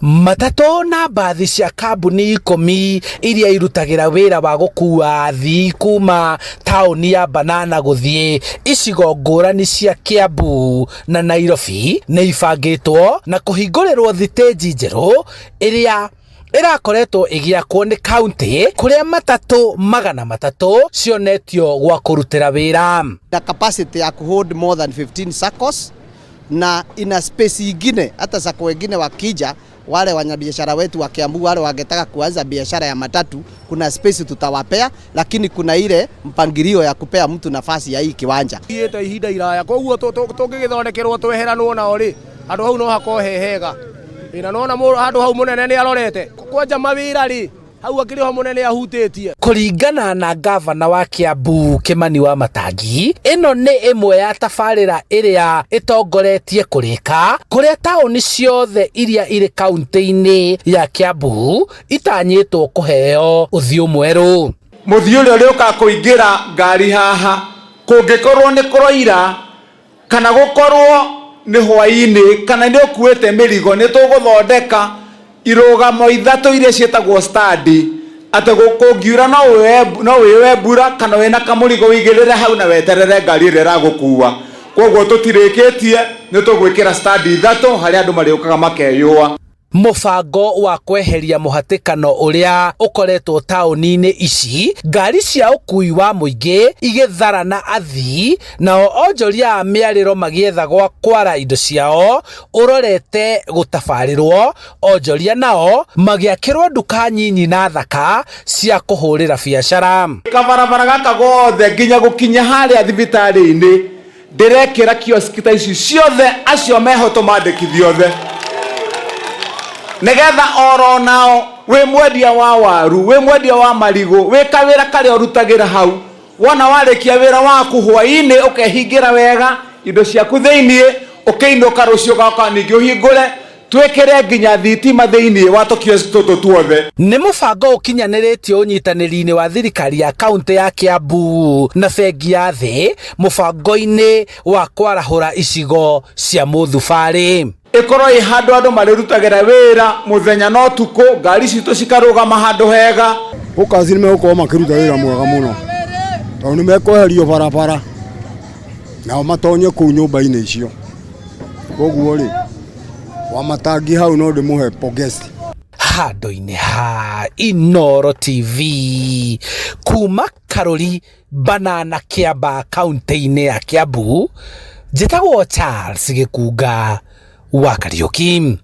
Matatũ na mbathi cia kambuni ikũmi iria irutagĩra wĩra wa gũkuua athii kuma taũni ya Banana gũthiĩ icigo ngũrani cia Kiambu na Nairobi nĩ ibangĩtwo na kũhingũrĩrwo thitĩnji njerũ ĩrĩa ĩrakoretwo ĩgĩakwo nĩ kauntĩ kũrĩa matatũ 300 cionetio gwa kũrutĩra wĩra. Na capacity ya kuhold more than 15 saccos na ina space ingine, hata sacco wengine wakija, wale wanyabiashara wetu wa Kiambu wale wangetaka kuanza biashara ya matatu, kuna space tutawapea, lakini kuna ile mpangilio ya kupea mtu nafasi ya hii kiwanja. Thiĩte ihinda iraya, koguo tũngĩgĩthondekerwo tweheranwo nao rĩ, handũ hau no hakorwo he hega. Na nona handũ hau mũnene nĩ arorete kwanja mawĩra rĩ, hau akĩrĩ ho mũnene ahutĩtie. Kũringana na ngavana wa Kiambu Kimani wa Matangi, ĩno nĩ ĩmwe ya tabarĩra ĩrĩa ĩtongoretie kũrĩka kũrĩa taũni ciothe iria irĩ kaunti-inĩ ya Kiambu itanyĩtwo kũheo ũthiũ mwerũ. Mũthiĩ ũrĩa ũrĩũka kũingĩra ngari haha, kũngĩkorwo nĩ kũroira kana gũkorwo nĩ hwaĩ-inĩ kana nĩ ũkuĩte mĩrigo, nĩ tũgũthondeka irũgamo ithatũ iria ciĩtagwo standi, atĩ kũngiura no wĩoe mbura kana wĩna kamũrigo ũigĩrĩre hau na weterere ngari ĩrĩa ĩragũkua. Koguo tũtirĩkĩtie, nĩ tũgwĩkĩra standi ithatũ harĩa andũ marĩũkaga makeyũa. Mũbango wa kweheria mũhatĩkano ũrĩa ũkoretwo taũni-inĩ ici, ngari cia ũkui wa mũingĩ igĩthara na athii, nao onjoria a mĩarĩro magĩetha gwa kwara indo ciao ũrorete gũtabarĩrwo, onjoria nao magĩakĩrwo nduka nyinyi na thaka cia kũhũrĩra biacara. Kabarabara gaka gothe nginya gũkinya harĩa thibitarĩ-inĩ ndĩrekĩra kioski ta ici ciothe, acio meho tũmandĩkithie othe nĩgetha oro nao wĩ mwendia wa waru, wĩ mwendia wa marigũ, wĩ kawĩra karĩa ũrutagĩra hau, wona warĩkia wĩra waku hwaĩ-inĩ ũkehingĩra wega indo ciaku thĩiniĩ, ũkĩinũka rũciũ ũgoka ningĩ ũhingũre, twĩkĩre nginya thitima thĩiniĩ wa tũkioski tũtũ tuothe. Nĩ mũbango ũkinyanĩrĩtio ũnyitanĩri-inĩ wa thirikari ya kaunti ya Kiambu na bengi ya thĩ mũbango-inĩ wa kwarahũra icigo cia mũthubarĩ. Ĩkorwo ĩ handũ andũ marĩrutagĩra wĩra mũthenya na ũtukũ, ngari citũ cikarũgama handũ hega. Hawkers nĩ megũkorwo makĩruta wĩra mwega mũno tondũ nĩ mekweherio barabara nao matonye kũu nyũmba-inĩ icio. Koguo rĩ, wa Matangi hau no ndĩmũhe pongezi. Handũ-inĩ ha Inooro TV kuma Karũri Banana Kĩamba kaunti-inĩ ya Kiambu, njĩtagwo Charles Gĩkunga wa Kariũki.